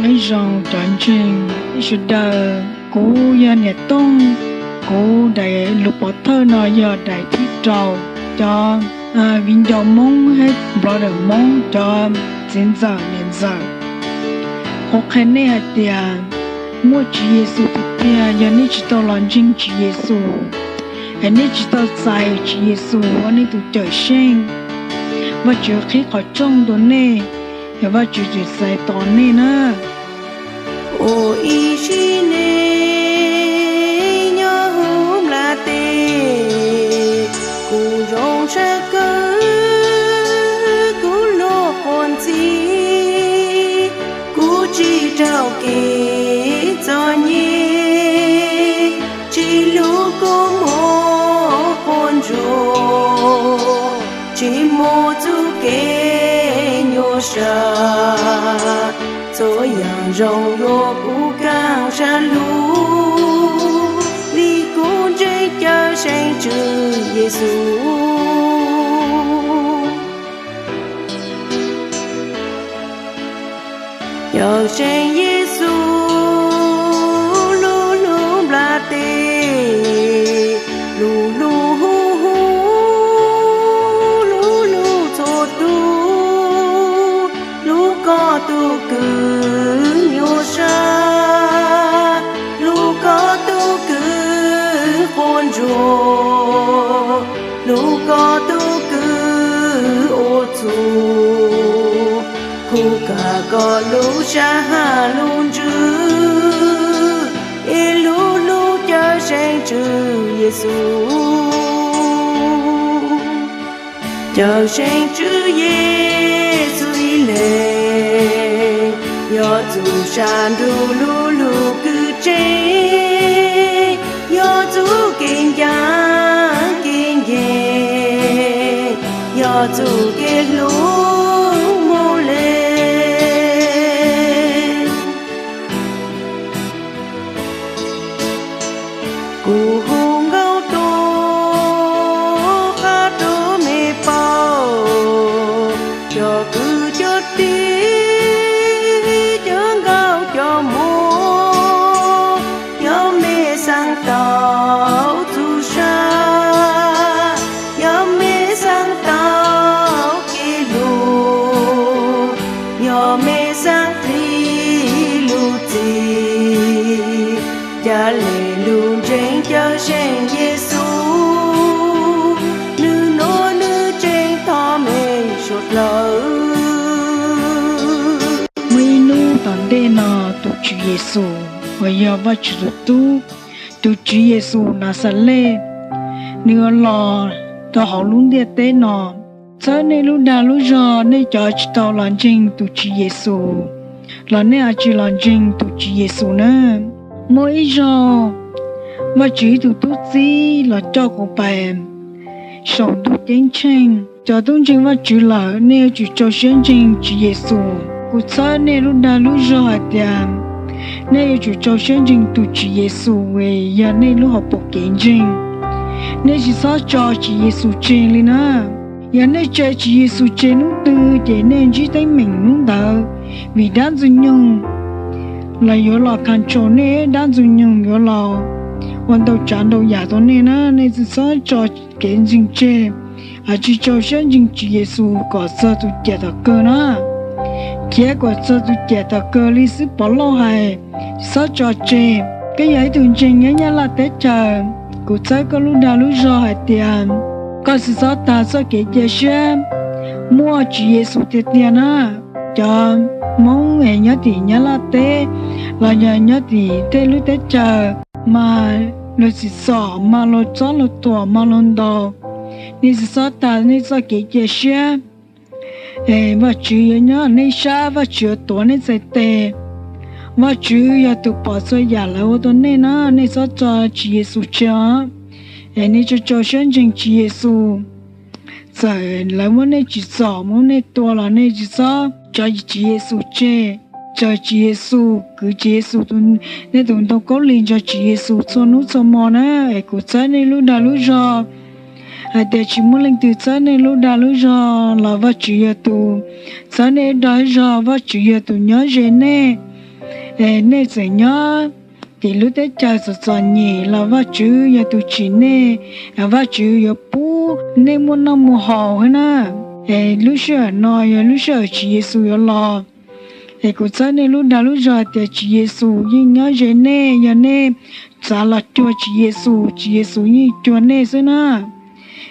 Nyob zoo cov ntseeg sawv daws, kuv yog Niam Tooj. Kuv daim lus pov thawj no yog daim thib rau. Cov viv ncaus Hmoob hab brother Hmoob, cov txiv ntxawm niam ntxawm, kuv qhia nej hais tias muaj Tswv Yexus tiag tiag, yog nej tsis tau los ntseeg Tswv Yexus, es nej tsis tau txais Tswv Yexus ua nej tus Cawmseej, Vajtswv qhib qhov rooj rau nej, es Vajtswv tseem txais tos nej na. Ua ib sim neej nyob huv nplas teb, kuv zoo sab kawg, kuv luag quas ntxhi, kuv tsis raug kev txom nyem, tsis hlub kua muag quas ntsuag, tsis muaj txuj kev nyuaj sa. Txhua yaam zoo yuav kuv kaaj sab lug, vim kuv ntseeg Cawmseej Tswv Yexus. Cawmseej Yexus lub lub nplas teb, lub lub hu hu, lub lub txhua tug, hlub koj tug kws nyuaj sa, hlub koj tug kws quas ntsuag, hlub koj tug kws ua txhua, kuv kav koj lub sab has lub ntsws, es lub lub Cawmseej Tswv Yexus. Cawmseej Tswv Yexus ib leeg, yog txuj sa nrug lub lub kwv tsev, yog txuj kev ncaaj kev nceeg, yog txuj kev hlub mus le. Kuv hu nkauj tuag qha rua mej paub, cov kwv cov tij, cov nkauj cov muam, yog mej xaav tau txuj sa, yog mej xaav tau kev hlub, yog mej xaav qhib lub txim, ca le lug ntseeg Cawmseej Yexus, nwg nuav nwg tseem thov mej suav dlawg. Muaj ib nub tom ntej no, tus Tswv Yexus uas yog Vajtswv tus Tub, tus Tswv Yexus Naxales, nwg ua los rua hauv lub ntiaj teb no. Txhawb nej lub dag lub zog, nej cov tsis tau los ntseeg tus Tswv Yexus, los nej tsis los ntseeg tus Tswv Yexus na. Muaj ib zaug, Vajtswv ib tug tub txib los coj kuv pais saum ntuj ceeb tsheej. Cov tub ntseeg Vajtswv lawm, nej yuav tsum rau siab ntseeg Tswv Yexus. Kuv txhawb nej lub dag lub zog hais tias nej yuav tsum rau siab ntseeg tus Tswv Yexus es yog nej lub hauv paus kev ntseeg. Nej tsis txhob tso Tswv Yexus tseg li na. Yog nej tso Tswv Yexus tseg nub twg ces nej ntsib teeb meem nub ntawd, vim dab ntxwg nyoog los yuav los control nej, dab ntxwg nyoog yuav los ua ntau tsav ntau yam rau nej na. Nej tsis txhob tso kev ntseeg tseg, tsis rau siab ntseeg Tswv Yexus kom txog tus cam tom kawg na. Khiav kom txog tus cam tom kawg li xwb, pov lauj hais, tsis txhob tso tseg. Koj yog ib tug ntseeg nyob Nyab Laj teb chaws, kuv txhawb koj lub dag lub zog hais tias koj tsis txhob tag txoj kev cia siab, muaj Tswv Yexus tiag tiag na. Cov Hmoob es nyob tim Nyab Laj teb los yog nyob tim tej lub teb chaws mas luag tsim txom mas luag txob luag tuam mas luag ntaus, nej tsis txhob tag nej txoj kev cia siab. Vajtswv yuav nyob nej sab, Vajtswv yuav tuav nej txhais tes. Vajtswv yog tus pom txhua yam lawv ua rau nej na, nej txhob tso Tswv Yexus tseg os. Es nej tso rau siab ntseeg Tswv Yexus. Txawm lawv muab nej tsim txom muab nej tua los nej tsis txhob tso Tswv Yexus tseg. Txawm Tswv Yexus kwv Tswv Yexus, nej tus ntoo kaub lig nrog Tswv Yexus txhua hnub txhua hmo na. Es kuv txhawb nej lub dag lub zog hais tias tsis muaj leej twg txhawb nej lub dag lub zog los Vajtswv yog tus txhawb nej lub dag lub zog, Vajtswv yog tus nyob ze nej. Nej txawm nyob tim lub teb chaws txom txom nyem los Vajtswv yog tus tsim nej, Vajtswv yuav pub nej muaj noj muaj haus thiab na. Lub sij hawm no yog lub sij hawm Tswv Yexus yuav los. Es kuv txhawb nej lub dag lub zog tias Tswv Yexus yeej nyob ze nej, yog nej xav los cuag Tswv Yexus, Tswv Yexus yeej cuag nej xwb na.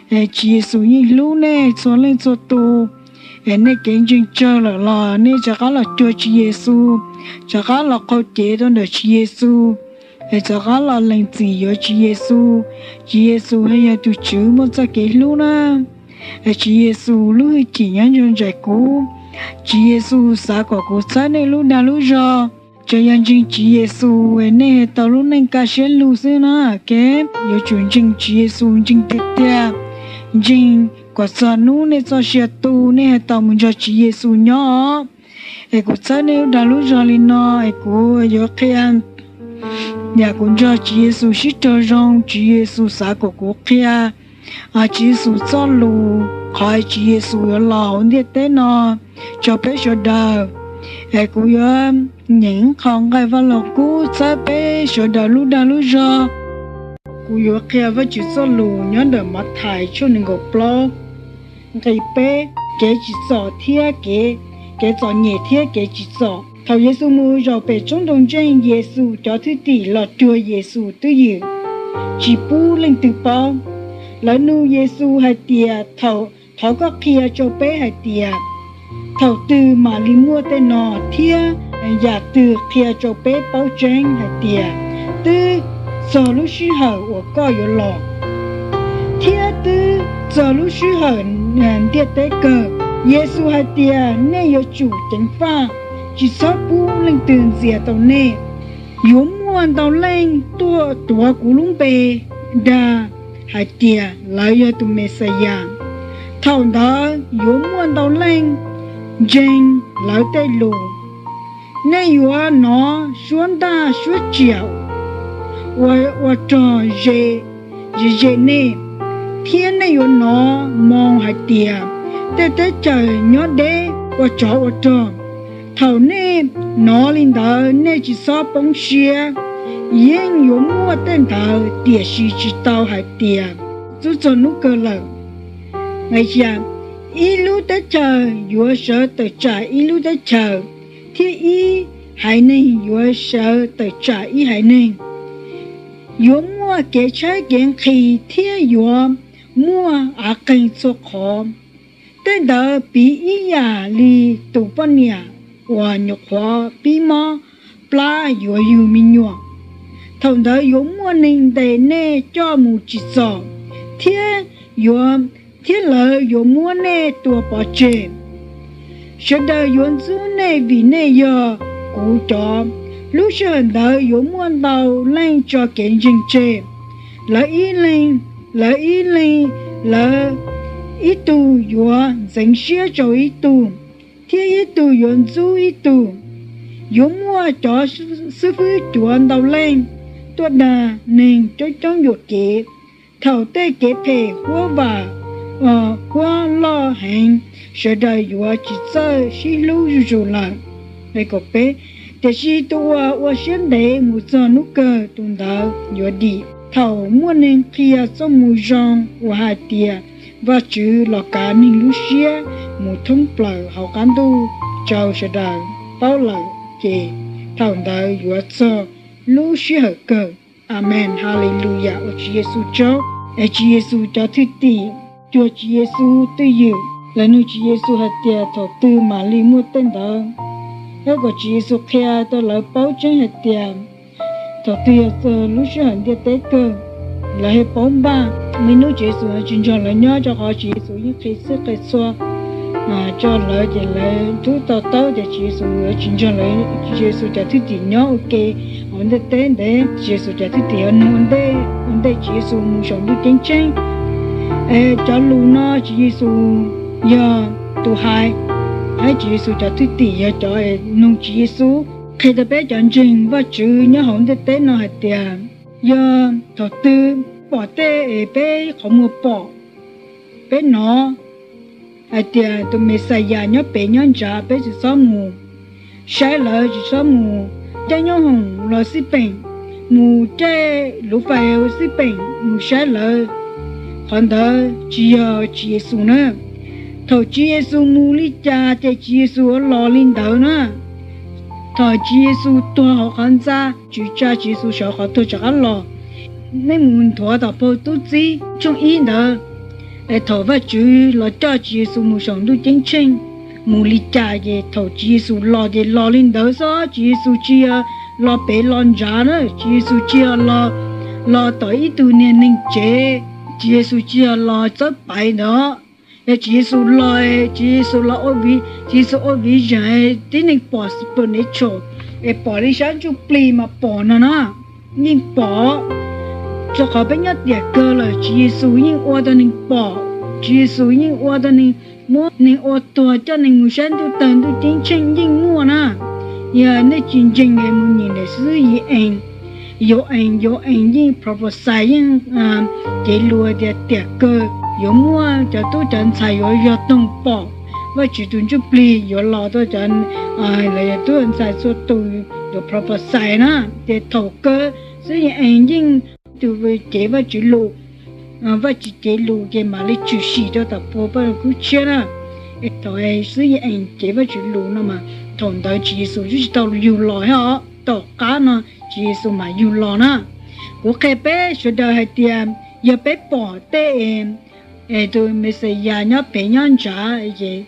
Tswv Yexus yeej hlub nej txhua leej txhua tus. Es nej kev ntseeg tsawg lawm los nej rov qab los cuag Tswv Yexus, rov qab los qaug cev rau ntawm Tswv Yexus, es rov qab los lees txim yuav Tswv Yexus. Tswv Yexus yog tus Tswv muaj txoj kev hlub na. Tswv Yexus lub hwj chim nyob ntawm kuv. Tswv Yexus xav kom kuv txhawb nej lub dag lub zog. Tsuas yog ntseeg Tswv Yexus nej tau lub neej kaj siab lug xwb na. Kev yuav tsum ntseeg Tswv Yexus ntseeg tiag tiag, ntseeg kom txog hnub nej txoj sia tu nej hais tau mus nrog Tswv Yexus nyob os. Es kuv txhawb nej lub dag lub zog li no, es kuv yuav qhia yam kuv nrog Tswv Yexus sib raug zoo, Tswv Yexus xav kom kuv qhia Tswv Yexus txoj lus, qhov Tswv Yexus yuav los hauv ntiaj teb no rau peb sawv daws. Es kuv yuav nyeem qhov nqaij Vaj Lug Kub txhawb peb sawv daws lub dag lub zog. Kuv yuav qhia Vajtswv txoj lus nyob ntawm Mathais tshooj nees nkaum plaub, nqe peb, kev tsim txom thiab kev, kev txom nyem thiab kev tsim txom. Thaum Yexus mus zaum pem roob nroog ntseeg, Yexus cov thwj tim los cuag Yexus twj ywm, tsis pub leej twg paub. Lawv nug Yexus hais tias, Thov koj qhia rau peb hais tias, thaum twg mam li muaj tej no, thiab yam twg qhia rau peb paub tseeb hais tias twb txog lub sij hawm uas koj yuav los, thiab twb txog lub sij hawm ntiaj teb kawg? Yexus hais tias, Nej yuav tsum ceev faj, tsis txhob pub leej twg ntxias tau nej. Yuav muaj ntau leej tuaj tuav kuv lub npe, dag hais tias lawv yog tus Mexiyas. Thaum ntawd yuav muaj ntau leej ntseeg lawv tej lus. Nej yuav hnov suab ntaj suab tsiam ua rog ze ze nej, thiab nej yuav hnov moo hais tias tej teb chaws nyob deb ua tsov ua rog. Thaum nej hnov li ntawd, nej tsis txhob poob siab. Yeej yuav muaj tej ntawd, tiam sis tsis tau hais tias twb txog hnub kawg lawm. Ib lub teb chaws yuav sawv tawm tsam ib lub teb chaws, thiab ib haiv neeg yuav sawv tawm tsam ib haiv neeg. Yuav muaj kev tshaib kev nqhis thiab yuav muaj av qeeg txhua qhov. Tej ntawd piv ib yam li tus poj niam uas nyuam qhuav pib mob plab yuav yug me nyuam. Thaum ntawd yuav muaj neeg ntes nej coj mus tsim txom, thiab yuav, thiab lawv yuav muab nej tua pov tseg. Sawv daws yuav ntxub nej vim nej yog kuv cov. Lub sij hawm ntawd yuav muaj ntau leej tso kev ntseeg tseg, lawv ib leeg, lawv ib leeg, lawv ib tug yuav ntxeev siab rau ib tug, thiab ib tug yuav ntxub ib tug. Yuav muaj cov xib fwb cuav ntau leej tuaj dag neeg coob coob yuam kev. Thaum tej kev phem huab vam, huab loj heev, sawv daws yuav tsis txawj sib hlub zuj zus lawm. Tiam sis tus uas ua siab ntev mus txog hnub kawg, tus ntawd yuav dim. Thaum muaj neeg qhia txoj moo zoo uas hais tias Vajtswv los kav neeg lub siab mus thoob plaws hauv qab ntuj rau sawv daws paub lawm, ces thaum ntawd yuav txog lub sij hawm kawg. Amees, Haleluyas, ua Tswv Yexus tsaug. Es Tswv Yexus cov thwj tim cuag Tswv Yexus twj ywm, lawv nug Tswv Yexus hais tias thaum twg mam li muaj tej ntawd, thiab kom Tswv Yexus qhia rau lawv paub tseeb hais tias thaum twg yog txog lub sij hawm ntiaj teb kawg. Lawv thiaj paub npaj. Muaj ib hnub Tswv Yexus tsis nrog lawv nyob, rau qhov Tswv Yexus yeej qhia txhij qhia txhua rau lawv, ces lawv twb to taub tias Tswv Yexus yuav tsis nrog lawv, Tswv Yexus cov thwj tim nyob ua ke hauv ntiaj teb ntev. Tswv Yexus cov thwj tim yuav nug ua ntej, ua ntej Tswv Yexus mus saum ntuj ceeb tsheej. Cov lus no Tswv Yexus yog tus hais, thiab Tswv Yexus cov thwj tim yog cov nug Tswv Yexus. Qhia rau peb cov ntseeg Vajtswv nyob hauv ntiaj teb no hais tias, yog thaum twg pom tej es peb qhov muag pom, peb hnov hais tias tus Mexiyas nyob pem nyob nrad, peb tsis txhob mus saib lawv, tsis txhob mus caij nyoob hoom los xij peem, mus caij luv fais xij peem mus saib lawv, qhov ntawd tsis yog Tswv Yexus na. Thaum Tswv Yexus mus li cas ces Tswv Yexus yuav los li ntawd na. Thaum Tswv Yexus tuag hauv qhov ntxa, Tswv tsa Tswv Yexus sawv qhov tuag rov qab los, nej mus nthuav tom Phau Tub Txib tshooj ib ntawd, thaum Vajtswv los coj Tswv Yexus mus saum ntuj ceeb tsheej mus li cas ces thaum Tswv Yexus los ces los li ntawd xwb. Tswv Yexus tsis yog los pem los ntsav na, Tswv Yexus tsis yog los, los tom ib tug niag neeg tsev, Tswv Yexus tsis yog los txawb paiv ntawd. Yog Tswv Yexus los, Tswv Yexus los ua, Tswv Yexus ua vision, tib neeg pom supernatural, es pom li sab ntsuj plig mas pom no na, yeej pom. Rau qhov peb nyob tiam kawg lawm Tswv Yexus yeej ua tau neeg pom, Tswv Yexus yeej ua tau neeg, muab neeg ua tuag coj neeg mus saib ntuj tawg ntuj ceeb tsheej yeej muaj na. Yog nej tsis ntseeg es mus nyeem ntawm xib hwb Yauees, Yauees, Yauees yeej prophesy yeej cev lus tias tiam kawg yuav muaj cov tub cov ntxhais yuav yog toog pom Vajtswv tus ntsuj plig yuav los rau cov, lawv yog tub ntxhais txhua tus yuav prophesy na. Ces thaum kawg xib hwb Yauees yeej tus cev Vajtswv lus, Vajtswv cev lus ces mam li tshwm sim rau tom Phau Kub Tshiab na. Thaum xib hwb Yauees cev Vajtswv lus no mas thaum ntawd Tswv Yexus twb tsis tau yug los thiab os, tom qab no Tswv Yexus mam yug los na. Kuv qhia peb sawv daws hais tias yog peb pom tej tus Mexiyas nyob pem nyob nrad ces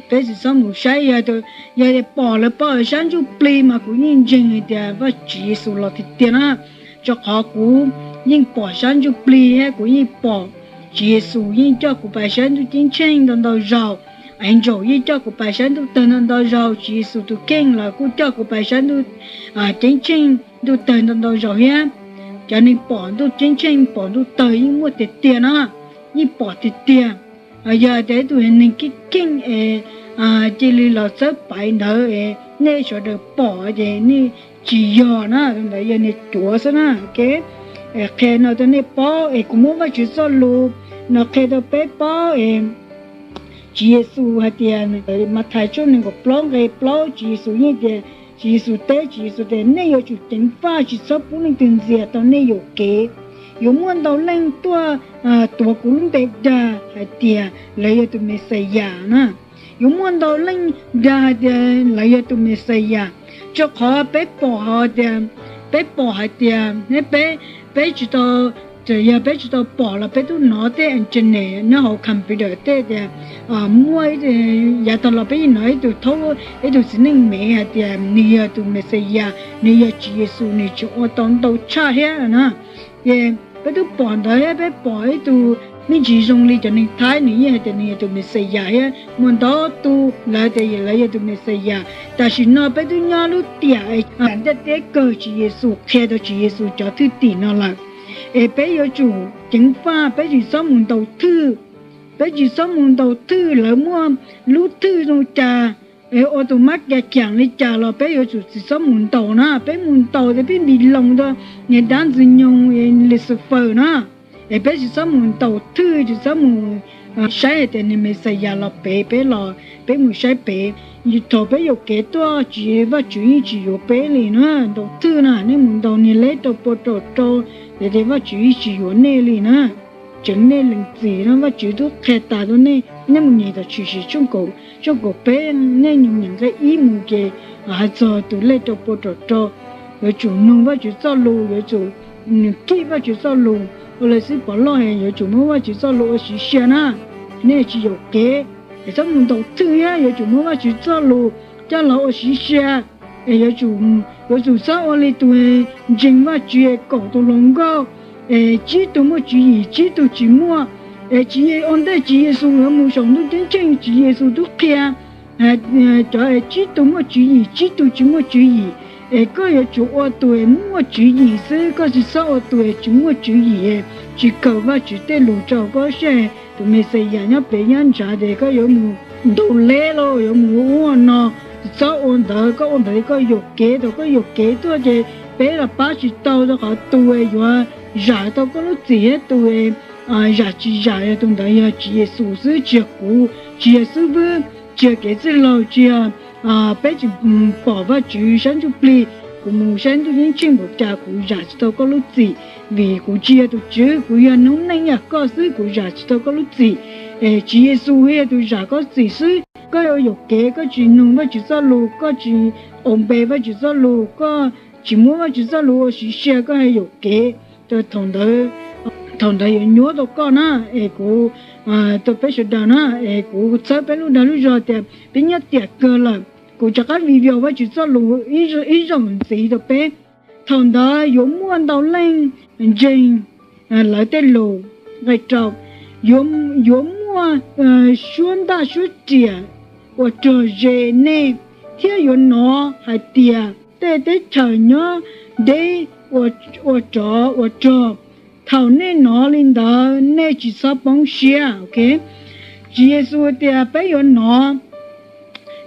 peb tsis txhob mus saib. Yog, yog pom lawv pom sab ntsuj plig mas kuv yeej ntseeg hais tias Vajtswv Yexus los tiag tiag na, rau qhov kuv yeej pom sab ntsuj plig thiab kuv yeej pom Tswv Yexus yeej coj kuv pais saib ntuj ceeb tsheej ntau ntau zaus. Angel yeej coj kuv pais saib ntuj tawg ntau ntau zaus, Tswv Yexus tus kheej los kuj coj kuv pais saib ntuj ceeb tsheej ntuj tawg ntau ntau zaus thiab. Cov neeg pom ntuj ceeb tsheej pom ntuj tawg yeej muaj tiag tiag na, yeej pom tiag tiag. Yog tias ib tug neeg kheej kheej es cia li los txawb paiv ntawd es nej sawv daws pom ces nej tsis yog na, tus ntawd yog niag cuav xwb na. Qhia no rau nej paub es kuv muab Vajtswv txoj lus no qhia rau peb paub es Tswv Yexus hais tias, Mathais tshooj nees nkaum plaub nqe plaub, Tswv Yexus yeej tias, Tswv Yexus teb, Tswv Yexus tias, nej yuav tsum ceev faj tsis txhob pub leej twg ntxias tau nej yuam kev. Yuav muaj ntau leej tuaj tuav kuv lub npe dag hais tias lawv yog tus Mexiyas na. Yuav muaj ntau leej dag hais tias lawv yog tus Mexiyas, rau qhov peb pom hais tias, peb pom hais tias peb, peb tsis tau, txawm yog peb tsis tau pom los peb twb hnov tej internet nyob hauv computer tej tias muaj, yav tag los peb yeej hnov ib tug thaub, ib tug txiv neej Mev hais tias nws yog tus Mexiyas, nws yog Tswv Yexus, nws tseem ua tau ntau tshaj thiab na. Ces peb twb pom ntawd thiab, peb pom ib tug me ntsis zoo li cov neeg Thaib, nws yeej hais tias nws yog tus Mexiyas thiab, muaj ntau tus lawv tias lawv yog tus Mexiyas. Tam sim no peb twb nyob lub tiam ntiaj teb kawg Tswv Yexus qhia rau Tswv Yexus cov thwj tim no lawm, es peb yuav tsum ceev faj, peb tsis txhob mus ntaus thwj. Peb tsis txhob mus ntaus thwj, lawv muaj lub thwj zoo cas, ua tus mab ka kiam li cas los peb yuav tsum tsis txhob mus ntaus na. Peb mus ntaus ces peb npis loos rau niag dab ntxwg nyoog Lucifer na. Es peb tsis txhob mus ntaus thwj, tsis txhob mus saib hais tias nws Mexiyas los pem peb los peb mus saib pem. Thaum peb yuam kev tuaj ces Vajtswv yeej tsis yuav peb li na. Ntaus thwj na, nej mus ntaus niag leb rau pua rau rau, ces Vajtswv yeej tsis yuav nej li na. Tseev nej lees txim no, Vajtswv twb qhia tas rau nej, nej mus nyeem tom Tshwm Sim tshooj kaum peb, nej nyeem nqe ib mus ces hais txog tus lej rau pua rau rau. Yuav tsum nug Vajtswv txoj lus, yuav tsum kib Vajtswv txoj lus. Ua li xib pov loj, yuav tsum muab Vajtswv txoj lus ua siv sia na. Nej tsis yuam kev, es txhob mus ntaus thwj thiab, yuav tsum muab Vajtswv txoj lus coj los ua siv sia. Es yuav tsum, yuav tsum txhob ua li tus ntseeg Vajtswv kaum tus hluas nkauj, es tsib tug muaj tswv yim, tsib tug tsis muaj. Es Tswv Ye, ua ntej Tswv Yexus yuav mus saum ntuj ceeb tsheej, Tswv Yexus twb qhia cov tsib tug muaj tswv yim, tsib tug tsis muaj tswv yim. Es koj yuav tsum ua tus muaj tswv yim xwb, koj tsis txhob ua tus tsis muaj tswv yim, tsis kawm Vajtswv tej lus rau koj seb tus Mexiyas nyob pem nyob nrad ces koj yuav mus ntaus leb los yuav mus ua no. Tsis txhob ua ntawd, koj ua ntawd koj yuam kev, thaum koj yuam kev tuaj ces peb los pab tsis tau, rau qhov tus yuav zam tau koj lub txim thiab tus zam tsis zam, yog tus ntawd yog Tswv Yexus xwb, tsis yog kuv, tsis yog xib hwb, tsis yog kev txwj laug, tsis yog peb tsis pom Vajtswv sab ntsuj plig. Kuv mus sab ntuj ceeb tsheej npaum cas kuv zam tsis tau koj lub txim, vim kuv tsis yog tus Tswv, kuv yog noob neej yam koj xwb, kuv zam tsis tau koj lub txim. Tswv Yexus yog tus zam koj txim xwb. Koj yuam kev, koj tsis mloog Vajtswv txoj lus, koj tsis obey Vajtswv txoj lus, koj tsis muab Vajtswv txoj lus ua siv sia, koj yuam kev. Thaum ntawd, thaum ntawd yuav nyuaj tau koj na. Es kuv, rau peb sawv daws na, es kuv txhawb peb lub dag lub zog tias peb nyob tiam kawg lawm. Kuv rov qab video Vajtswv txoj lus ib zaug ntxiv rau peb. Thaum ntawd yuav muaj ntau leej ntseeg lawv tej lus, nqe rau, yuav muaj suab ntaj suab riam uas rog ze nej, thiab yuav hnov hais tias tej teb chaws nyob deb ua rov ua rog. Thaum nej hnov li ntawd, nej tsis txhob poob siab. Tswv Yexus tias peb yuav hnov,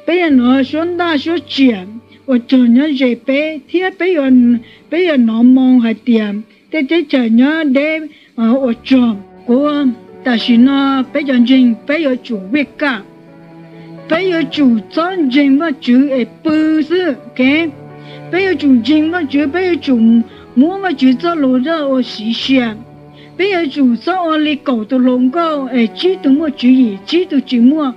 peb yuav hnov suab ntaj suab riam uas rog nyob ze peb, thiab peb yuav hnov moo hais tias tej teb chaws nyob deb ua rog. Kuv, tam sim no peb cov ntseeg peb yuav tsum wake up. Peb yuav tsum txhob ntseeg Vajtswv es pw xwb. Peb yuav tsum ntseeg Vajtswv, peb yuav tsum muab Vajtswv txoj lus coj ua siv sia. Peb yuav tsum txhob ua li kaum tus hluas nkauj es tsib tug muaj tswv yim, tsib tug tsis muaj.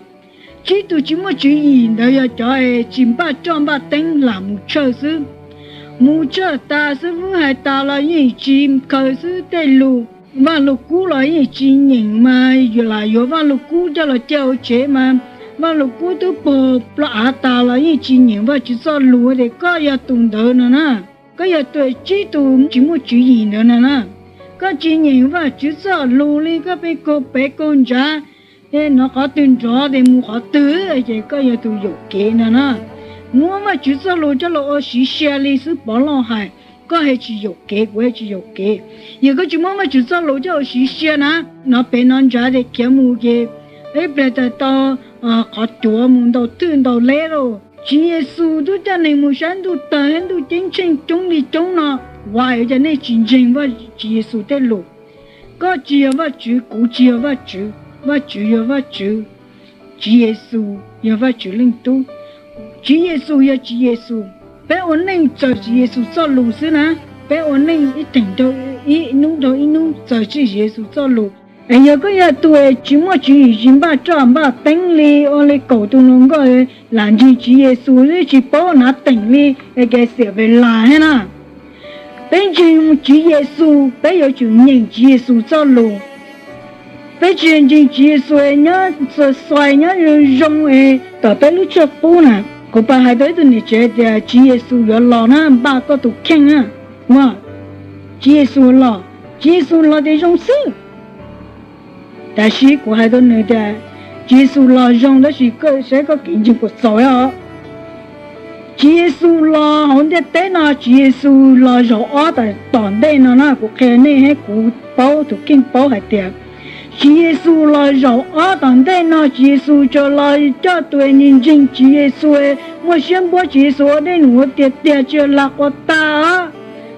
Tsib tug tsis muaj tswv yim ntawd yog cov es tsis npaj roj npaj teeb, lam mus tshawj xwb. Mus tshawj tas xwb, hais tas los yeej tsis khaws xwb, tej lus Vaj Lug Kub los yeej tsis nyeem mas, lam yuav Vaj Lug Kub coj los cia hauv tsev mas, Vaj Lug Kub twb puag ploj av tas los yeej tsis nyeem Vajtswv txoj lus. Ces koj yog tus ntawd no na, koj yog tus tsib tus tsis muaj tswv yim ntawd no na. Koj tsis nyeem Vajtswv txoj lus li, koj pheej kaug pem kaug ntsav, hnov qhov twg nrov ces mus qhov twg, ces koj yog tus yuam kev no na. Muab Vajtswv txoj lus coj los ua siv sia li xwb, Pov Lauj hais, koj he tsis yuam kev, kuv he tsis yuam kev. Yog koj tsis muab Vajtswv txoj lus coj ua siv sia na, hnov pem hnov ntsav ces khiav mus ces ib pliag tas tau qhov cuav mus ntaus twj ntaus leb lauj. Tswv Yexus twb coj neeg mus saib ntuj tawg thiab ntuj ceeb tsheej coob li coob no, why yuav cov nej tsis ntseeg Tswv Yexus tej lus? Koj tsis yog Vajtswv, kuv tsis yog Vajtswv, Vajtswv yog Vajtswv, Tswv Yexus yog Vajtswv Leej Tub. Tswv Yexus yog Tswv Yexus. Peb ua neej txawm Tswv Yexus txoj lus xwb na. Peb ua neej ib theem rau ib hnub rau ib hnub txawm Tswv Yexus txoj lus. Es yog koj yog tus tsis muaj tswv yim, tsis npaj roj npaj teeb li, ua li kaum tus hluas nkauj, lam ntseeg Tswv Yexus twb tsis paub nav teem li, es kev xiam pes las thiab na. Peb ntseeg Tswv Yexus, peb yuav tsum nyeem Tswv Yexus txoj lus. Peb tsis ntseeg Tswv Yexus nyob xuas xuas nyob zoo zoo es tom peb lub tshav qub na. Kuv pab hais rau ib tug niam tsev tias Tswv Yexus yuav los na, npaj koj tus kheej na. Ua, Tswv Yexus los, Tswv Yexus los tias zoo xwb. Tab sis kuv hais rau nws tias Tswv Yexus los zoo, tab sis koj saib koj kev ntseeg puas txaus os. Tswv Yexus los hauv ntiaj teb no, Tswv Yexus los zaum ob tom tom ntej no na, kuv qhia nej thiab kuv paub, tus kheej paub hais tias Tswv Yexus los zaum ob tom ntej no, Tswv Yexus tsuas los coj tus ntseeg Tswv Yexus, muaj siab npuab Tswv Yexus ua dej num ua tiag tiag, tsis yog las quas tag.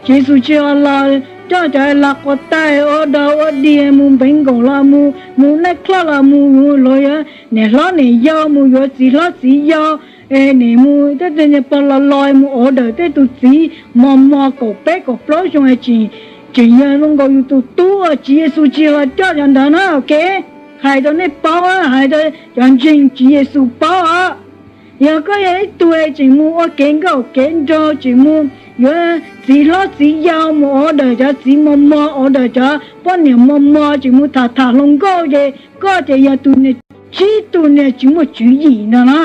Tswv Yexus tsis yog los coj cov las quas tag ua dog ua dig mus npeev nkaum los mus, mus naij kloj los mus, luag yuav niam hlob niam yau, mus yuav txiv hlob txiv yau, nim mus tej pog los los mus order tej tus txiv mos mos kaum peb kaum plaub xyoo es tseem yog zoo nkaus yus tus tub. Tswv Yexus tsis yog los coj cov ntawd na, ok. Hais rau nej paub, hais rau cov ntseeg Tswv Yexus paub os. Yog koj yog ib tug tseem mus ua kev nkauj kev nraug, tseem mus yuav txiv hlob txiv yau, mus order cov txiv mos mos, order cov poj niam mos mos, tseem mus tham tham hluas nkauj, ces koj ces yog tus niag tsib tug niag tsis muaj tswv yim no na.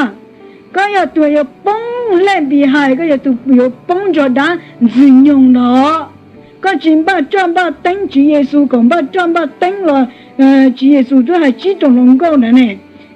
Koj yog tus yuav poob lej npis hais, koj yog tus yuav poob nrog dab ntxwg nyoog no. Koj tsis npaj roj npaj teeb, Tswv Yexus kom npaj roj npaj teeb los Tswv Yexus twb hais tsib tug hluas nkauj ntawd ne,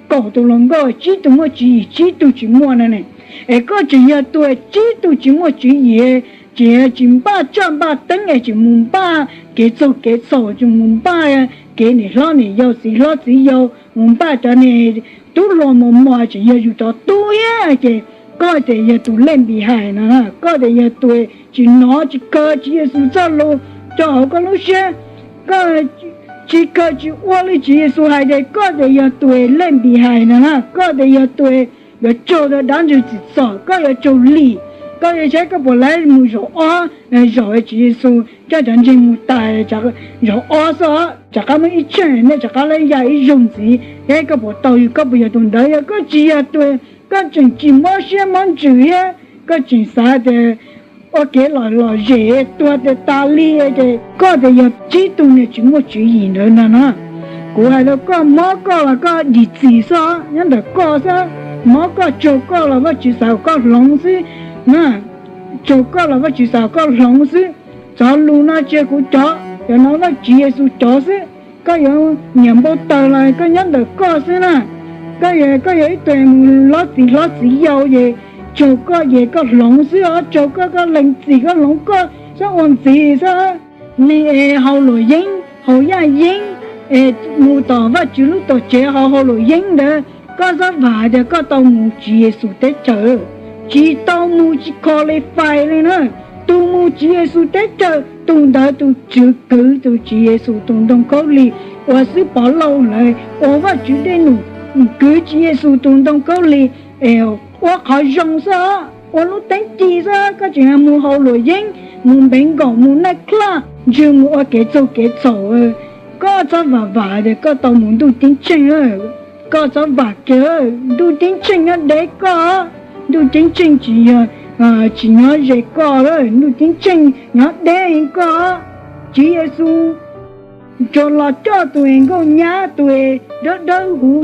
kaum tus hluas nkauj, tsib tug muaj tswv yim, tsib tug tsis muaj no ne. Es koj tseem yog tus tsib tug tsis muaj tswv yim, tseem tsis npaj roj npaj teeb es tseem mus npaj kev txaug kev txhaum, tseem mus npaj kev niam hlob niam yau, txiv hlob txiv yau, mus npaj cov niag tub hluas mos mos, tseem yog yus cov tub thiab, ces koj ces yog tus lej npis hais no, koj ces yog tus tsis hnov tsis khaws Tswv Yexus txoj lus rau hauv koj lub siab, koj tsis khaws tsis ua li Tswv Yexus hais, ces koj ces yog tus lej npis hais no na, koj ces yog tus yuav raug dab ntxwg tsim txom, koj yuav raug lim, koj yuav saib koj puas laib mus zaum ob zaug. Tswv Yexus coj cov ntseeg mus tas zaum ob xwb, rov qab muaj ib tsheej nej rov qab laib ya ib zaug ntxiv, thiab koj puas tau, koj puas yog tus ntawd. Yog koj tsis yog tus, koj tseem tsis mob siab mob ntsws thiab koj tseem xav tias ua kev lom zem tuag tias tas li, ces koj tias yog tsib tug niag tsis muaj tswv yim ntawd ntag no. Kuv hais rau koj, mob koj los koj dim txim xwb, nyob ntawm koj xwb. Mob koj, raug koj los Vajtswv xav kom koj hloov xwb. Raug koj los Vajtswv xav kom koj hloov xwb. Cov lus no tsis yog kuv cov, cov no Vajtswv Yexus cov xwb. Koj yuav nyiam npau taws los koj nyob ntawm koj xwb na. Koj yog, koj yog ib tug mus hlob txiv hlob txiv yau ces raug koj ces koj hloov xwb os, raug koj, koj lees txim koj hloov koj, txhob ua ntxiv xwb. Neeg es haus luam yeeb haus yaj yeeb es mus tom Vajtswv lub tuam tsev haus haus luam yeeb ntawd, koj txhob vam tias koj tau mus Tswv Yexus teb chaws. Tsis tau mus, tsis qualify li na. Tus mus Tswv Yexus teb chaws tus ntawd tus Tswv kwv tus Tswv Yexus tus ntoo khaub lig uas xib hwb Pov Lauj lawv ua Vajtswv dej num, kwv Tswv Yexus tus ntoo khaub lig es ua qhov zoo xwb, ua lub teeb ci xwb, koj tseem mus haus luam yeeb, mus npeev nkaum, mus naj klaj, ntswg mus ua kev txaug kev txhaum. Koj txhob vam vam tias koj tau mus ntuj ceeb tsheej. Koj txhob vam kiag, ntuj ceeb tsheej nyob deb koj. Ntuj ceeb tsheej tsis yog, tsis nyob ze koj, ntuj ceeb tsheej nyob deb koj. Tswv Yexus tsuas los coj tus es nkauj nyab, tus es dawb dawb huv.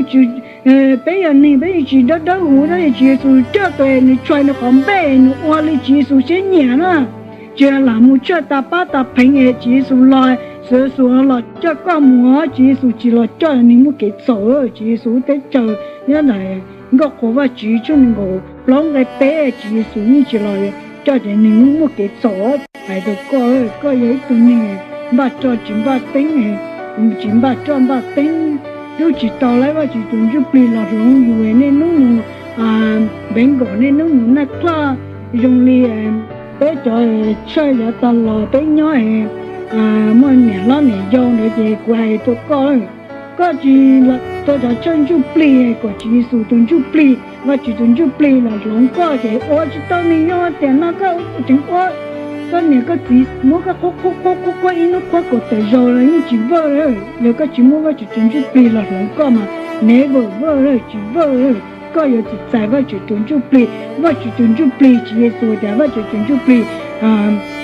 Peb yog neeg peb yeej tsis dawb dawb huv, tab sis Tswv Yexus coj tus es nws tshua nws qhov npej, nws ua li Tswv Yexus siab nyiam na. Tsis lam mus tshaj tas pab tas pheev es Tswv Yexus los, Tswv Yexus los coj koj mus, Tswv Yexus tsis los coj neeg muaj kev txhaum. Tswv Yexus teb chaws nyob ntawm nkauj qhuas Vajtswv tshooj nees nkaum plaub nqe peb, Tswv Yexus yeej tsis los coj cov neeg muaj kev txhaum. Hais rau koj, koj yog ib tug neeg npaj roj tsis npaj teeb, tsis npaj roj npaj teeb, twb tsis tau laib Vajtswv tus ntsuj plig los hloov yus. Nej hnub mus npeev nkaum, nej hnub mus naj klaj zoo li peb cov tshawj yav tas los peb nyob muaj niam hlob niam yau ntawd ces kuv hais rau koj, koj tsis tau cov tshawj ntsuj plig kom Tswv Yexus tus ntsuj plig, Vajtswv tus ntsuj plig los hloov koj ces ua tsis tau neeg yog tiam no koj tseem ua koj niam koj txiv muab koj qhuab qhuab qhuab qhuab ib hnub qhuab kaum tawm zaus los yeej tsis vawj. Yog koj tsis muab Vajtswv tus ntsuj plig los hloov koj mas never vawj, tsis vawj. Koj yuav txais Vajtswv tus ntsuj plig. Vajtswv tus ntsuj plig, Tswv Yexus tias Vajtswv tus ntsuj plig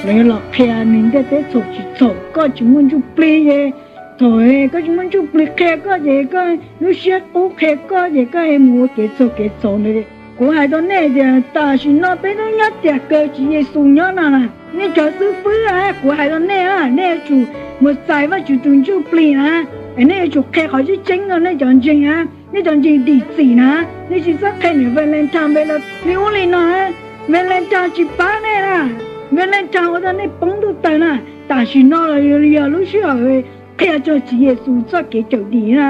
los yog los qhia neeg ntiaj teb txhaum tsis txhaum. Koj tsis muaj ntsuj plig es, thaum koj tsis muaj ntsuj plig qhia koj ces koj lub siab qub qhia koj ces koj mus ua kev txhaum kev txhaum ntawd. Kuv hais rau nej tias tam sim no peb twb nyob tiam kawg Tswv Yexus nyob no na. Nej cov xib fwb, kuv hais rau nej, nej yuav tsum mus txais Vajtswv tus ntsuj plig na. Nej yuav tsum qhia qhov tseeb tseeb rau nej cov ntseeg na. Nej cov ntseeg dim txim na, nej tsis txhob qhia niam Valentine li ub li no. Valentine tsis pab nej na. Valentine ua rau nej poob ntuj tawg na. Tam sim no los yog lub sij hawm qhia txog Tswv Yexus txoj kev cawm dim na.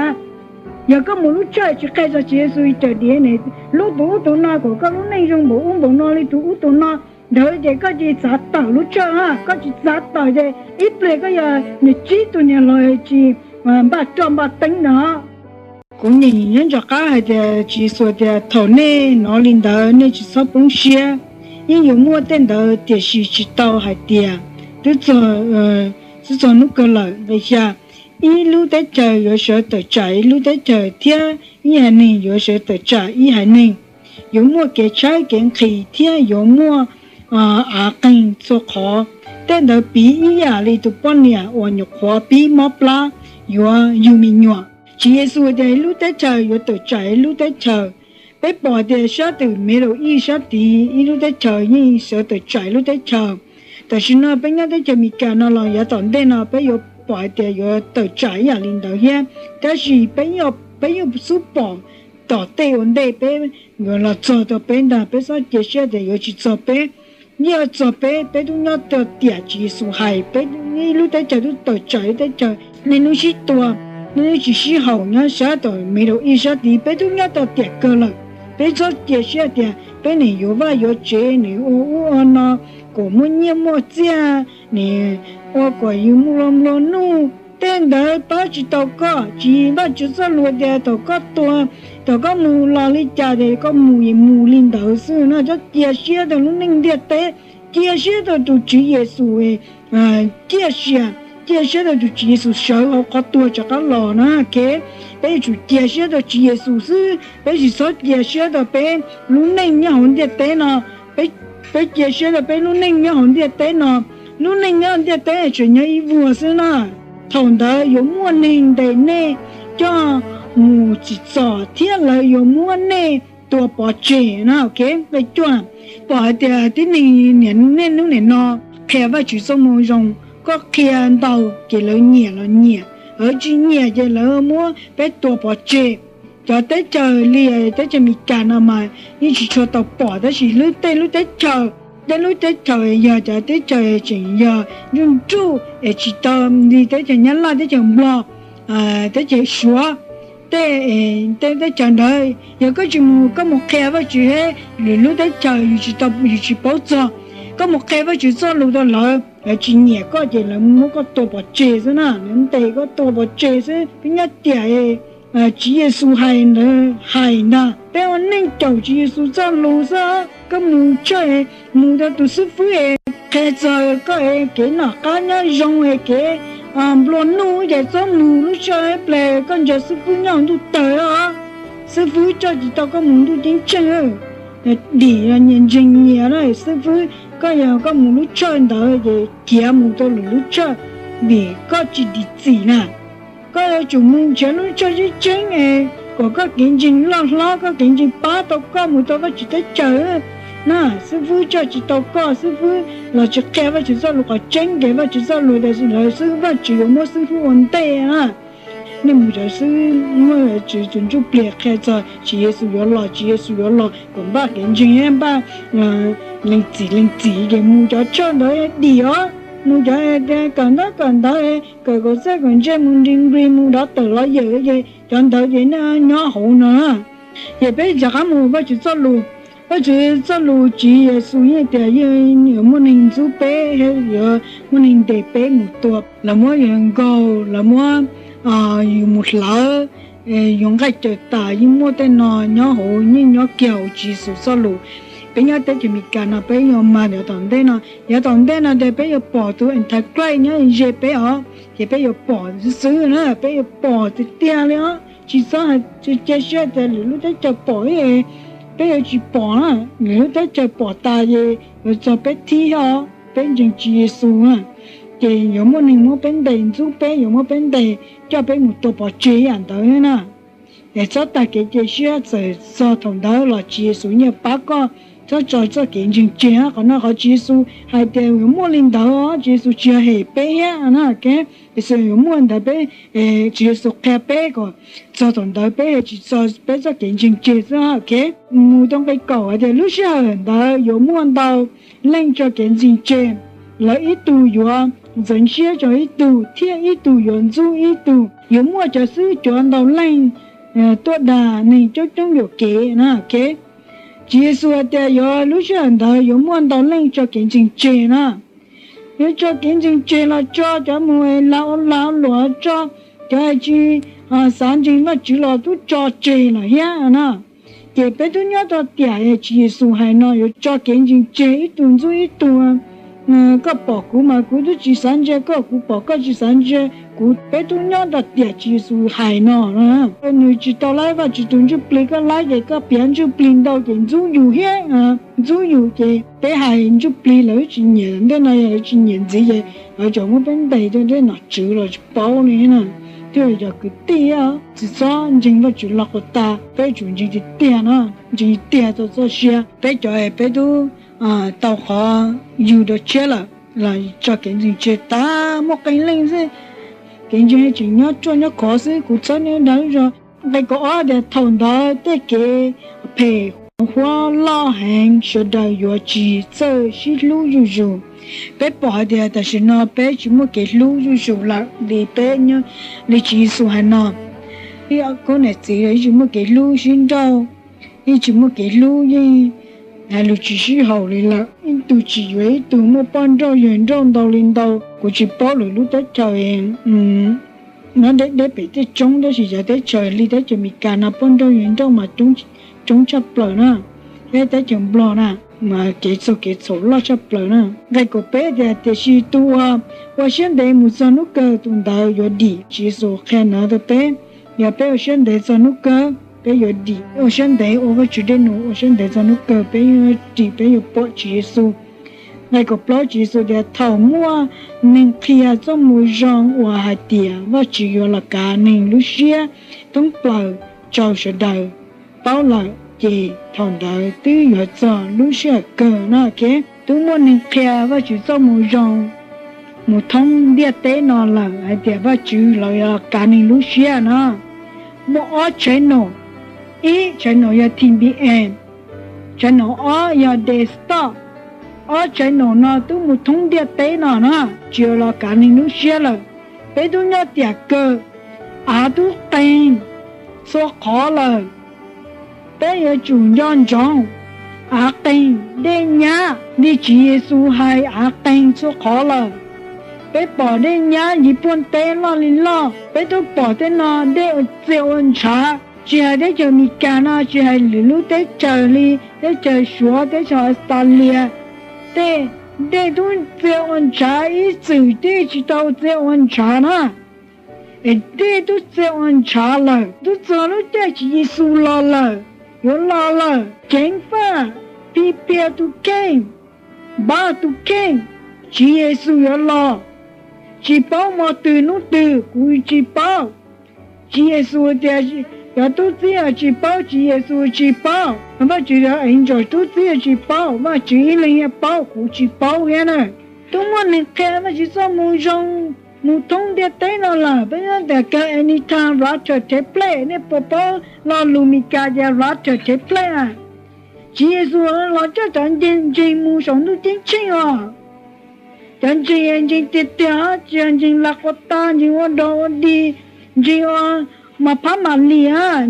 Yog koj mus lub tshawj tsis qhia txog Tswv Yexus cawm dim ne, lub tus ub tus no kom koj lub neej zoo npaum ub npaum no li tus ub tus no, ntawd ces koj tsis txav tawm lub tshawj na. Koj tsis txav tawm ces ib pliag koj yog nws tsib tug niam laus tsis npaj roj npaj teeb no. Kuv nyeem nyob ntawm qab hais tias Tswv Yexus tias thaum nej hnov li ntawd nej tsis txhob poob siab, yeej yuav muaj tej ntawd tiam sis tsis tau hais tias twb txog, twb txog hnub kawg lawm. Nqe xya, ib lub teb chaws yuav sawv tawm tsam ib lub teb chaws thiab ib haiv neeg yuav sawv tawm tsam ib haiv neeg. Yuav muaj kev tshaib kev nqhis thiab yuav muaj av qeeg txhua qhov. Tej ntawd piv ib yam li tus poj niam uas nyuam qhuav pib mob plab yuav yug me nyuam. Tswv Yexus tias ib lub teb chaws yuav tawm tsam ib lub teb chaws. Peb pom tias sab tim Middle East sab tid ib lub teb chaws yeej sawv tawm tsam ib lub teb chaws. Tam sim no peb nyob teb chaws Amelikas no los yav tom ntej no peb yuav pom hais tias yuav tawm tsam ib yam li ntawd thiab. Tab sis peb yeej xub pom tom tej ua ntej peb yuav los txog rau peb ntag. Peb txhob cia siab tias yuav tsis txog peb. Yeej yuav txog peb. Peb twb nyob rau tiam Tswv Yexus hais, peb ib lub teb chaws twb tawm tsam ib lub teb chaws. Nej hnub sib tua, nej hnub tsis sib haum nyob sab tom Middle East sab tid, peb twb nyob rau tiam kawg lawm. Peb txhob cia siab tias peb nim yuav vaj yuav tsev, nim ua ub ua no, kom muaj nyiaj muaj txiaj, nim ua kom yus muaj nplua nuj. Tej ntawd pab tsis tau koj. Tsis, Vajtswv txoj lus tias thaum koj tuag, Txawm koj mus los li cas ces koj mus es mus li ntawd xwb no, koj cia siab rau lub neej ntiaj teb, cia siab rau tus Tswv Yexus, ciaj sia, cia siab rau tus Tswv Yexus sawv hauv qhov tuag rov qab los na, ok. Peb yuav tsum cia siab rau Tswv Yexus xwb, peb tsis txhob cia siab rau peb lub neej nyob hauv ntiaj teb no. Peb cia siab rau peb lub neej nyob hauv ntiaj teb no, lub neej nyob hauv ntiaj teb tseem nyob ib vuag xwb na. Thaum ntawd yuav muaj neeg ntes nej coj mus tsim txom thiab lawv yuav muab nej tua pov tseg na, ok. Nqe cuaj, pom hais tias tib neeg niaj hnub nim no qhia Vajtswv txoj moo zoo, koj qhia ntau ces lawv nyiam los nyiam, lawv tsis nyiam ces lawv muab peb tua pov tseg. Cov teb chaws li teb chaws Amelikas no mas yeej tsis tshua tau pom, tab sis lub tej lub teb chaws, tej lub teb chaws yog cov teb chaws tseem yog nruj nruj es tsis tau li teb chaws Nyab Laj, teb chaws Nplog, teb chaws Suav, tej, tej teb chaws ntawd yog koj tsis mus, koj mus qhia Vajtswv lwm lub teb chaws yus tsis tau, yus tsis paub txog, koj mus qhia Vajtswv txoj lus rau lawv, lawv tsis nyiam koj ces lawv muab koj tua pov tseg xwb na, lawv ntes koj tua pov tseg xwb. Peb nyob tiam Tswv Yexus hais ntawd hais ntag, peb ua neej caum Tswv Yexus txoj lus xwb. Koj mus tshawj, mus rau tus xib fwb es qhia txog koj kev noj qab nyob zoo es kev nplua nuj ces txhob mus lub tshawj ib pliag koj ntsia xib fwb nyob hauv ntuj tawg os. Xib fwb coj tsis tau koj mus ntuj ceeb tsheej. Dim los nyias ntseeg nyias na, xib fwb, koj yog koj mus lub tshawj ntawd ces khiav mus rau lwm lub tshawj, vim koj tsis dim txim na. Koj yuav tsum mus nrhiav lub tshawj tseeb tseeb es kom koj kev ntseeg loj hlob, koj kev ntseeg pab tau koj mus rau Vajtswv teb chaws na. Xib fwb coj tsis tau koj, xib fwb los tsis qhia Vajtswv txoj lus qhov tseeb, kev Vajtswv txoj lus, lawv xwb Vajtswv yuav muab xib fwb ua ntej na. Nej mus cov xwb muaj Vajtswv tus ntsuj plig qhia txog Tswv Yexus yuav los, Tswv Yexus yuav los kom npaj kev ntseeg, npaj lees txim lees txim ces mus cov tshawj ntawd dim os. Mus cov kawm ntaub kawm ntawv, kawm kaum txawj kaum ntse, mus degree, mus doctor, lawyer ces cov ntawd ces nej nyob hauv no. Ces peb rov qab mus Vajtswv txoj lus. Vajtswv txoj lus, Tswv Yexus yeej tias yeej yuav muaj neeg ntxub peb, yuav muaj neeg ntes peb mus tua, lawv muab yus nkaug, lawv muab yus mus hlawv, yus nqaij caws tas, yeej muaj tej no nyob hauv, yeej nyob kiag hauv Tswv Yexus txoj lus. Peb nyob teb chaws Amelikas no peb yuav mas yav tom ntej no, yav tom ntej no ces peb yuav pom tus Antichrist nyob ze peb os, ces peb yuav pom xwb xwb na, peb yuav pom tiag tiag li os. Tsis txhob cia siab tias lwm lub teb chaws pom, peb yuav tsis pom na. Lwm lub teb chaws pom tas ces yuav txog peb thib os. Peb ntseeg Tswv Yexus na, ces yuav muaj neeg muab peb ntes ntxub peb, yuav muab peb ntes coj peb mus tua pov tseg ib yam ntawd na. Es txhob tag kev cia siab, txawm txog thaum ntawd los Tswv Yexus yeej pab koj. Txhob tso txoj kev ntseeg tseg. Qhov no qhov Tswv Yexus hais tias yuav muaj li ntawd os, Tswv Yexus tsis yog hem peb thiab na, ok. Yexus yuav muaj ntawd peb, Tswv Yexus qhia peb kom txog thaum ntawd peb tsis tso peb txoj kev ntseeg tseg xwb, ok. Mus rau nqe kaum hais tias lub sij hawm ntawd yuav muaj ntau leej tso kev ntseeg tseg, lawv ib tug yuav ntxeev siab rau ib tug thiab ib tug yuav ntxub ib tug. Yuav muaj cov xib hwb cuav ntau leej tuaj dag neeg coob coob yuam kev na, ok. Tswv Yexus hais tias yuav lub sij hawm ntawd yuav muaj ntau leej tso kev ntseeg tseg na. Yuav tso kev ntseeg tseg los tso cov mus lag ua lag ua luam, tso cov tsis xav ntseeg Vajtswv los twb tso tseg lawm thiab na. Ces peb twb nyob rau tiam Tswv Yexus hais no yuav tso kev ntseeg tseg, ib tug ntxub ib tug. Koj pom kuv mas kuv twb tsis xav ntsia koj, kuv pom koj tsis xav ntsia kuv. Peb twb nyob rau tiam Tswv Yexus hais no. Nws tsis tau laib Vajtswv tus ntsuj plig, koj laib ces koj piav ntsuj plig ntau ces ntxub yus thiab. Ntxub yus ces peb hais ntsuj plig lawv tsis nyiam, ntej no yog lawv tsis nyiam ntxiv ces lawv tseem muab peb ntes rau tej nom tswv los tsis paub li na. Thiab cov kwv tij, tsis txhob ntseeg Vajtswv los quas tas, peb tsum ntseeg tiag tiag no, ntseeg tiag txog txoj sia. Peb cov peb twb tau qhov yug dua tshiab lawm los tso kev ntseeg tseg tas muaj qee leej xwb. Kev ntseeg tseem nyob ruaj nyob khov xwb, kuv txhawb neb dag zog. Nqe kaum ob tias thaum ntawd tej kev phem huab loj heev, sawv daws yuav tsis txawj sib hlub zuj zus. Peb pom hais tias tam sim no peb tsis muaj kev hlub zuj zus lawm li peb, li Tswv Yexus hais no. Ib khub niam txiv los yeej tsis muaj kev hlub sib nrauj, yeej tsis muaj kev hlub, yeej hais lus tsis sib haum li lawm. Ib tug tsis yuav ib tug, muaj poj nrauj yawg nrauj ntau li ntau. Kuv tsis paub lwm lub teb chaws nyob deb deb pem tej roob, tab sis cov teb chaws li teb chaws Amelikas no poj nrauj yawg nrauj mas coob tshaj plaws na, thiab teb chaws Nplog na mas kev txhaum kev txhaum loj tshaj plaws na. Nqe kaum peb tias, tiam sis tus uas ua siab ntev mus txog hnub kawg, tus ntawd yuav dim. Tswv Yexus qhia ntawd rau peb, yog peb ua siab ntev txog hnub kawg peb yuav dim, ua siab ntev ua Vajtswv dej num, ua siab ntev txog hnub kawg peb yuav dim, peb yuav pom Tswv Yexus. Nqe kaum plaub Tswv Yexus tias, thaum muaj neeg qhia txoj moo zoo uas hais tias Vajtswv yuav los kav neeg lub siab thoob plaws rau sawv daws paub lawm, ces thaum ntawd twb yuav txog lub sij hawm kawg no. Twb muaj neeg qhia Vajtswv txoj moo zoo mus thoob ntiaj teb no lawm hais tias Vajtswv los yuav los kav neeg lub siab no. Muaj ob channel, ib channel yog T B N, channel ob yog Daily Star. Ob channel no twb mus thoob ntiaj teb no na, tsis yuav los kav neeg lub siab lawm. Peb twb nyob tiam kawg, av twb qeeg txhua qhov lawm. Peb yuav tsum nco ntsoov, av qeeg dej nyab li Tswv Yexus hais, av qeeg txhua qhov lawm. Peb pom dej nyab nciv puag teb loj li loj, peb twb pom tej no dej txia ua ntshav. Tsis hais teb chaws Amelikas no, tsis hais lwm lub teb chaws li teb chaws Suav, teb chaws Australia, tej dej twb txia ua ntshav, ib txwm dej tsis tau txia ua ntshav na, es dej twb txia ua ntshav lawm. Twb txog lub caij Tswv Yexus los lawm, yuav los lawm. Ceev faj, phi pia tus kheej, npaj tus kheej, Tswv Yexus yuav los. Tsis paub hmo twg hnub twg, kuv tsis paub. Tswv Yexus tias, cov tub txib tsis paub, Tswv Yexus tsis paub, Vajtswv cov angel tub txib tsis paub, Vajtswv ib leeg thiaj paub, kuv tsis paub thiab na. Twb muaj neeg qhia Vajtswv txoj moo zoo mus thoob ntiaj teb no lawm. Peb nyob tiam kawg, anytime rapture take place, nej puas paub lo lus Meskas tias rapture take place a? Tswv Yexus los coj cov ntseeg mus saum ntuj ceeb tsheej os. Cov ntseeg, ntseeg tiag tiag, tsis yog ntseeg laj quas tas, ntseeg ua dog ua dig, ntseeg ua mas phab mam li,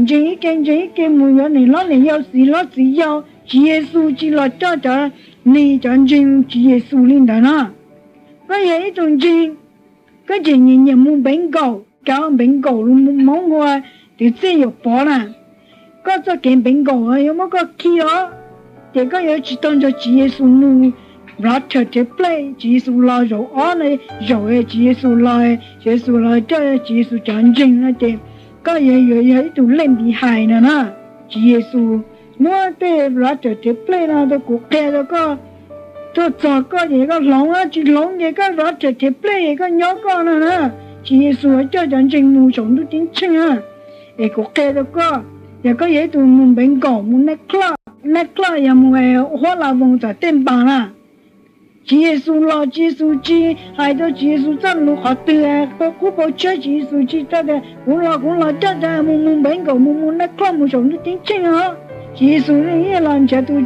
ntseeg ib ke ntseeg ib ke mus yuav niam hlob niam yau, txiv hlob txiv yau. Tswv Yexus tsis los coj cov, neeg cov ntseeg Tswv Yexus li ntawd no. Koj yog ib tug ntseeg, koj tseem nyiam nyiam mus npeev nkaum, kav npeev nkaum, Hmoob hu ua twv txiaj yuam pov na. Koj txoj kev npeev nkaum yuav muab koj khi os, ces koj yuav tsis tau nrog Tswv Yexus mus rapture take place. Tswv Yexus los zaum ob no, zaum Tswv Yexus los, Tswv Yexus los coj Tswv Yexus cov ntseeg no ces koj yuav yog ib tug late behind no na. Tswv Yexus muab tej rapture take place no rau kuv qhia rau koj, tuaj txog koj ces koj hloov, tsis hloov ces koj rapture take place es koj nyob koj no na. Tswv Yexus coj cov ntseeg mus saum ntuj ceeb tsheej na. Es kuv qhia rau koj, yog koj yog ib tug mus npeev nkaum, mus night club, night club yog mus huab la voos tom tej npas na. Tswv Yexus los Tswv Yexus tsis hais rau Tswv Yexus txoj lus qhov twg, pau qub pau tshiab Tswv Yexus tsis tau tias kuv los kuv los coj cov mus mus npeev nkaum, mus mus night club, mus saum ntuj ceeb tsheej os. Tswv Yexus yeej los nrhiav tus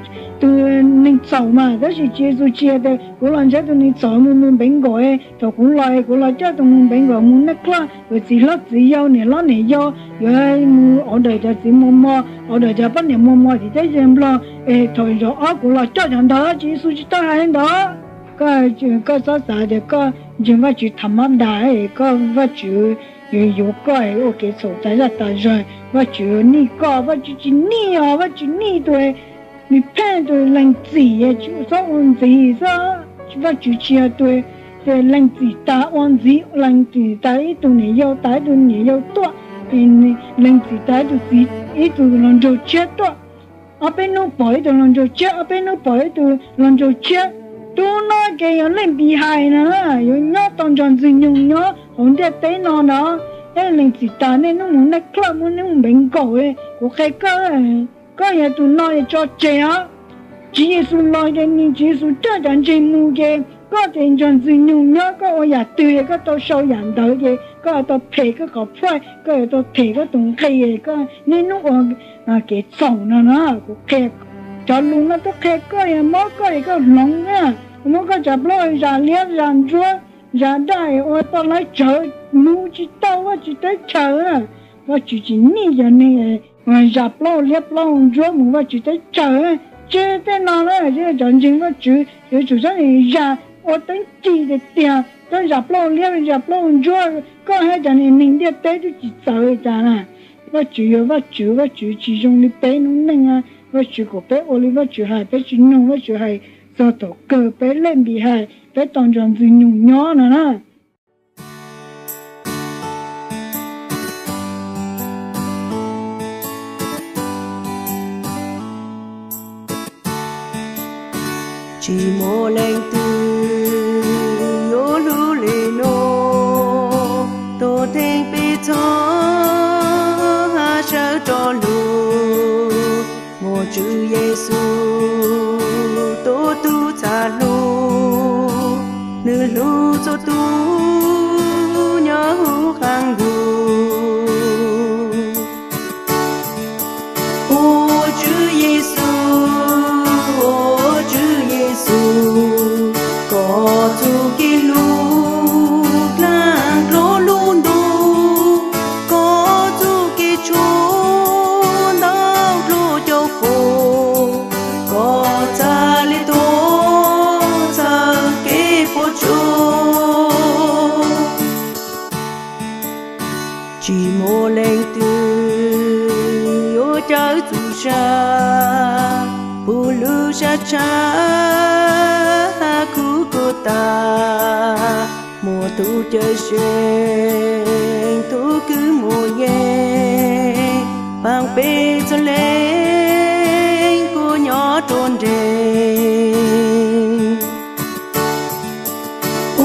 neeg txhaum mas, tab sis Tswv Yexus tsis hais tias kuv los nrhiav tus neeg txhaum mus mus npeev nkaum, thaum kuv los kuv los coj tus mus npeev nkaum mus night club, yuav txiv hlob txiv yau, niam hlob niam yau, yuav mus order cov txiv muag muag, order cov poj niam muag muag tim teb chaws Nplog, es thaum zaum ob kuv los coj cov ntawd. Tswv Yexus tsis tau hais li ntawd. Koj txhob xav tias koj ntseeg Vajtswv tham mab das, koj Vajtswv yuav yuav koj ua kev txhaum tas zaj tas zog, Vajtswv nij koj, Vajtswv tsis nij os, Vajtswv nij tus repent, tus lees txim, tsis txhob ua ntxiv xwb. Vajtswv tsis yog tus lees txim tas ua ntxiv, lees txim tas ib tug niam yau tas ib tug niam yau tuaj, lees txim tas ib tug txiv, ib tug hluas nraug tshiab tuaj. Ob peb hnub pom ib tug hluas nraug tshiab, ob peb hnub pom ib tug hluas nraug tshiab. Tub no ces yog late behind na, yuav nyob tau nrog Ntxwg Nyoog nyob hauv ntiaj teb no ntag. Yog lees txim tas nej hnub mus night club, mus hnub npeev nkaum, kuv qhia koj, koj yog tus no tso tseg os. Tswv Yexus los ces nws, Tswv Yexus coj cov ntseeg mus ces koj ces nrog Ntxwg Nyoog nyob, koj ua yam twg koj tau sau yam ntawd ces koj tau them koj qhov prize, koj yuav tau them koj tus nqi, koj niaj hnub ua kev txhaum no na. Kuv qhia cov lus no tuaj qhia koj, yog mob koj es koj hloov na, muab koj cov plaub zam liab zam ntsuab, zam daj es ua toj laib tsawv, mus tsis tau Vajtswv teb chaws. Vajtswv tsis nij cov neeg zam plaub liab plaub ntsuab mus Vajtswv teb chaws. Tseg tej no na, cov ntseeg Vajtswv yuav tsum txhob zam ua teeb ci tiag tiag, koj zam plaub hau liab zam plaub hau ntsuab, koj hab cov niag neeg ntiaj teb twb tsis txawv li cas na. Vajtswv yog Vajtswv, Vajtswv tsis zoo li peb noob neej. Vajtswv kom peb ua li Vajtswv hais, peb tsis nug Vajtswv hais txog thaum kawg peb lej npis hais, peb tau nrog ntxwg nyoog nyob no na. Tsis muaj leej twg yuav hlub li no, tuaj theej peb txhob hab sawv rov lug. Muaj Tswv Yexus tuav tug txaj hlub, nwg hlub txhua tug nyob huv qaab ntuj. Ua Tswv Yexus, ua Tswv Yexus, koj txuj kev hlub dlaab dlua lub ntuj, koj txuj kev tshuaj ntau dlua cov foom, koj txhaj le tuag txhawb kev puam tsuaj. Tsis muaj leej twg yuav cawm txuj sa, puv lub sab tshab khuv kuj tas. Muaj tug Cawmseej tug kws muaj yeej, paab peb txhua leej kuj nyob ruaj nreeg.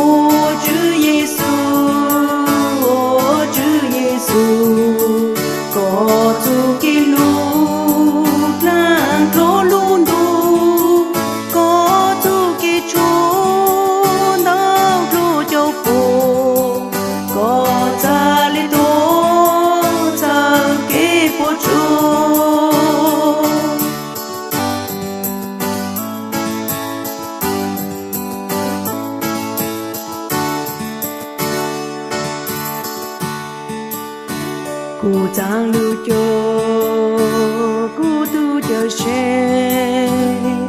Ua Tswv Yexus, ua Tswv Yexus, koj txuj kev hlub dlaab dlua lub ntuj, koj txuj kev tshuaj ntau dlua cov foom, koj txhaj le tuag txhawb kev puam tsuaj. Kuv txaam lug cuag kuv tug Cawmseej,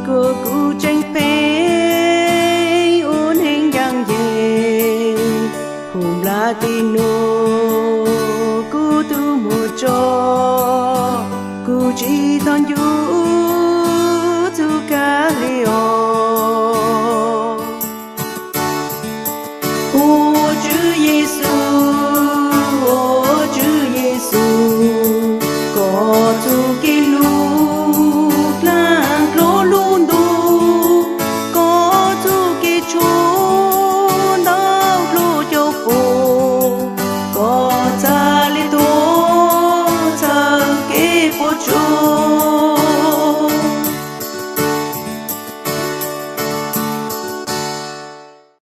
kuas kuv tseem pheej ua neeg ncaaj nceeg, huv nplaj tim nuav